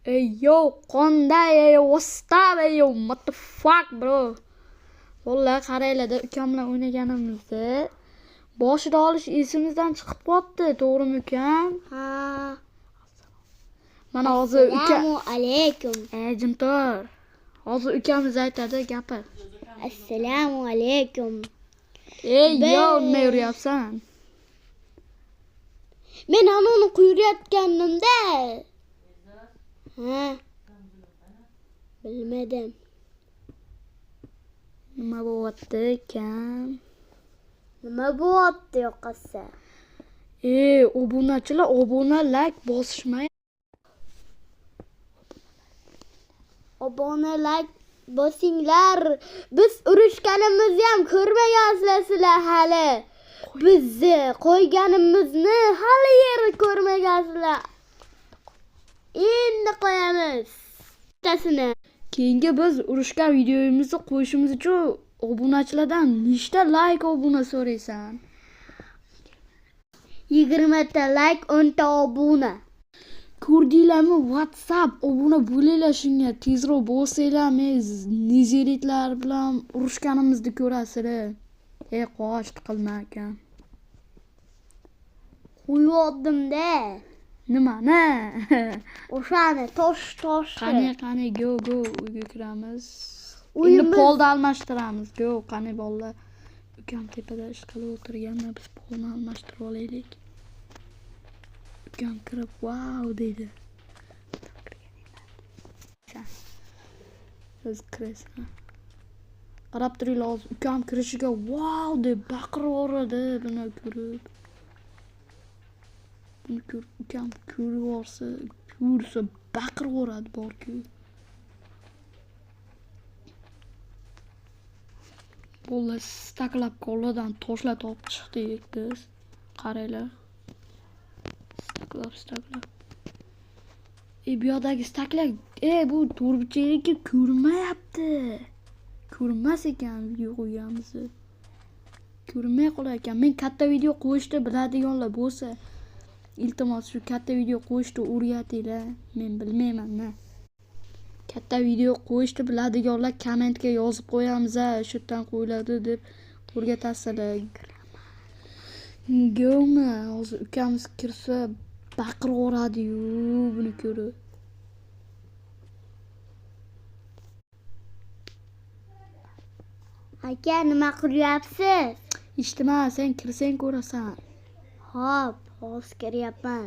Ey yo, qanday, ey, what's up, ey yo, what the fuck, bro? Bolalar, qaranglar-da, ukam bilan o'ynaganimizda boshida olish esimizdan chiqib qolibdi, to'g'rimi ukam? Ha. Mana hozir uka Assalomu alaykum. Ey, jim tur. Hozir ukamiz aytadi, gapir. Assalomu alaykum. Ey yo, nima yuryapsan? Men anoni quyirayotganimda. Ha. Bilmadim. Nima bo'lyapti ekan? Nima bo'lyapti yoqasi? Ey, obunachilar obuna like bosishmay. Obuna like bosinglar. Biz urushganimizni ham ko'rmagansizlar sizlar hali. Bizni qo'yganimizni hali yeri ko'rmagansizlar. Endi qo'yamiz. Bittasini. Keyingi biz urushgan videomizni qo'yishimiz uchun obunachilardan nechta like obuna so'raysan? 20 ta like, 10 ta obuna. Ko'rdinglarmi? WhatsApp obuna bo'linglar shunga. Tezroq bo'lsanglar, men nezeritlar bilan urushganimizni ko'rasizlar. Ey, qoch, tiqilma akam. Qo'yuvdim-da. Nimani? O'shani tosh toshni. Qani, qani, go go uyga kiramiz. Endi polni almashtiramiz. Go, qani bolalar. Ukam tepada ish qilib o'tirganda biz polni almashtirib olaylik. Ukam kirib, "Vau" deydi. O'zi kirasan. Qarab turinglar, hozir ukam kirishiga "Vau" deb baqirib yuboradi buni ko'rib. Buni ko'rib ukam ko'rib yuborsa, ko'rsa baqirib yuboradi borku. Bolalar staklab koladan toshlar topib chiqdik biz. Qaranglar. Staklab, staklab. Bu yoqdagi staklar, bu to'rtburchakniki ko'rinmayapti. Ko'rinmas ekan video qo'yganimizni. Ko'rinmay qolar ekan. Men katta video qo'yishni biladiganlar bo'lsa, iltimos shu katta video qo'yishni o'rgatinglar. Men bilmayman-da. Katta video qo'yishni biladiganlar kommentga yozib qo'yamiz, shu yerdan qo'yiladi deb o'rgatasizlar. Go'mi? Hozir ukamiz kirsa baqirib yuboradi-yu buni ko'rib. Aka, nima qilyapsiz? Eshitma, sen kirsang ko'rasan. Xo'p, hozir kiryapman.